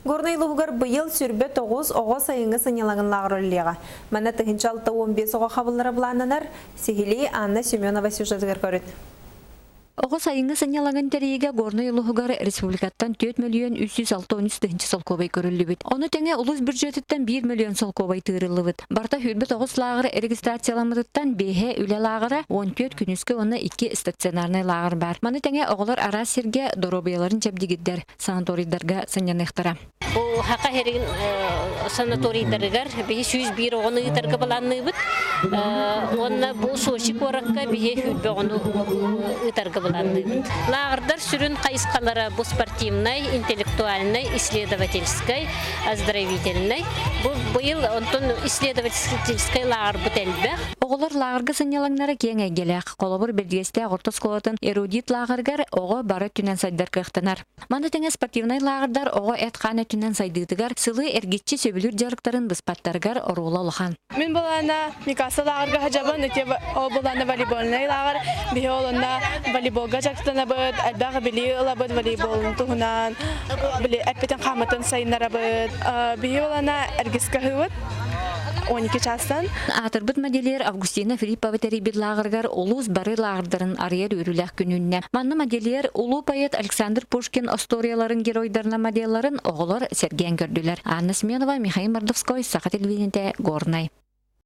Горнай улууһугар быйыл 29 оҕо сайыҥҥы сынньалаҥын лааҕыр үлэлиэҕэ. Манна 1065 оҕо хабыллара былааннанар. Сиһилии Анна Семенова сюжетыгар көрүн. Оҕо сайыҥҥы сынньалаҥын тэрийиигэ Горнай улууһугар республикаттан 4 мөлүйүөн 363 тыһыынча солкуобай көрүллүбүт. Ону тэҥэ улуус бюджетыттан 1 мөлүйүөн солкуобай тыырыллыбыт. Барыта 29 лааҕыр регистрацияламмытыттан биэһэ үлэ лааҕыра, 14 күнүскү уонна 2 стационарнай лааҕыр баар. Маны тэҥэ оҕолор араас сиргэ доруобуйаларын чэбдигирдэр санаторийдарга сынньаныахтара. Бу Хака Херин санаторийдарыгар биһи 101 оҕону ыытарга былаанныыбыт. Уонна бу Сочи куоракка биһи 100 оҕону ыытарга былаанныыбыт. Лааҕырдар сүрүн хайысхалара бу спортивнай, интеллектуальнай, исследовательскай, оздоровительнай. Бу быйыл онтон исследовательскай лааҕырбыт элбэх. Оҕолор лааҕырга сынньалаҥнара киэҥ эйгэлээх. Холобур, Бэрдигэстээх орто оскуолатын эрудит лааҕырыгар оҕо бары өттүнэн сайдар кыахтанар. Маны тэҥэ спортивнай лааҕырдар оҕо эт-хаан өттүнэн сайдыытыгар сылы эргиччи сөбүлүүр дьарыктарын быспаттарыгар оруола улахан. Мин былаана Микаса лааҕырга сылдьабын, ити ол былаана волейбольнай лааҕыр. Биһи ол онно волейболга дьарыктанабыт, элбэх билии ылабыт волейболун туһунан, били эппитин хааммытын сайыннарабыт. Биһи былаана эргискэ аһыыбыт 12 чаастан. Аатырбыт модельер Августина Филиппова тэрийбит лааҕырыгар улуус бары лааҕырдарын арыйар үөрүүлээх күн үүннэ. Манна модельер улуу поэт Александр Пушкин остуоруйаларын геройдарынан моделларын оҕолор сэргээн көрдүлэр. Анна Семенова, Михаил Мордовской, Саха телевидениетэ, Горнай.